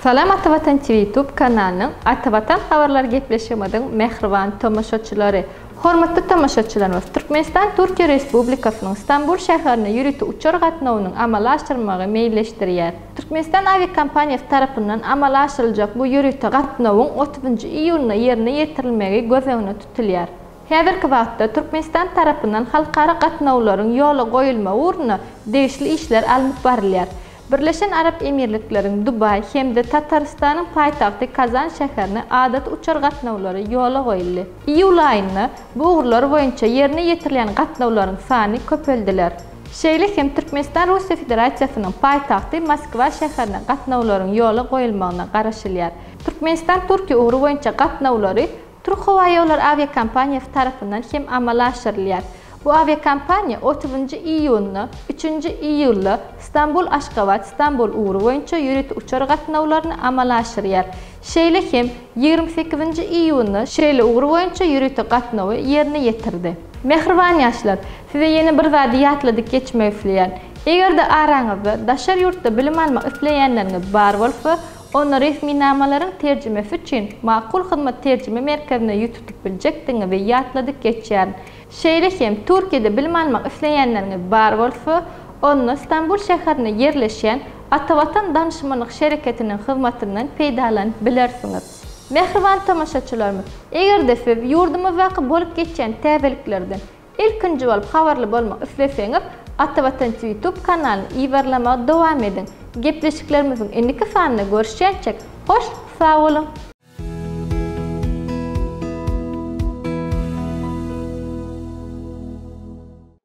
Salam Atavatan TV Youtube kanalynyň Atavatan habarlar gepleşigimiziň mähriban tomaşaçylary. Hormatly tomaşaçylarymyz, Türkmenistan Türkiýe Respublikasynyň Stambul şäherine ýörite uçar gatnawynyň amala aşyrmagy meýilleşdirýär. Türkmenistan awiakompaniýasy tarapyndan amala aşyryljak bu ýörite gatnawyň otuzynjy iýunda ýerine ýetirilmegi göz öňünde tutulýar. Häzirki wagtda Türkmenistan tarapyndan halkara gatnawlaryň ýola goýulmagy ugrunda degişli işler alnyp barylýar. Birleşen Arap Emirlikleriň Dubaý hem-de Tatarystanyň paýtagty Kazan şäherine adaty uçar gatnawlary ýola goýuldy. Iýul aýynda bu ugurlar boýunça ýerine ýetirilýän gatnawlaryň sany köpeldiler. Şeýle hem Türkmenistan Russiýa Federasiýasynyň paýtagty Moskwa şäherine gatnawlaryň ýola goýulmagyna garaşylýar. Türkmenistan-Türkiýe ugry boýunça gatnawlary Türkhowaýollary awiakompaniýasy tarapyndan hem amala aşyrylýar. Bu awiakompaniýa otuzynjy iýunda, üçünji iýulda Stambul-Aşgabat, Stambul ugry boýunça ýörite uçar gatnawlaryny amala aşyrýar. Şeýle hem 28-nji iýunda şeýle ugur boýunça ýörite gatnawy ýerine ýetirdi. Mähriban ýaşlar, size ýene bir zady ýatladyp geçmek isleýän. Eger-de araňyzda daşary ýurtda bilim almak isleýänleriňiz bar bolsa, Onda resminamalaryň terjimesi üçin Makul Hyzmat terjime merkezine ýüz tutup biljekdigiňizi ýatladyp geçýärin. Şeýle hem Türkiýede bilim almak isleýänleriňiz bar bolsa, onda Stambul şäherinde ýerleşýän Atavatan danyşmanlyk şereketiniň hyzmatyndan peýdalanyp bilersiňiz. Mähriban tomaşaçylarymyz, eger-de siz ýurdumyzdaky bolup geçýän täzeliklerden Ilkinji bolup habarly bolmak isleseňiz Atavatan Youtube kanalyny yzarlamagy dowam ediň. Gepleşiklerimiziň indiki sanynda görüşýänçäk hoş sag boluň!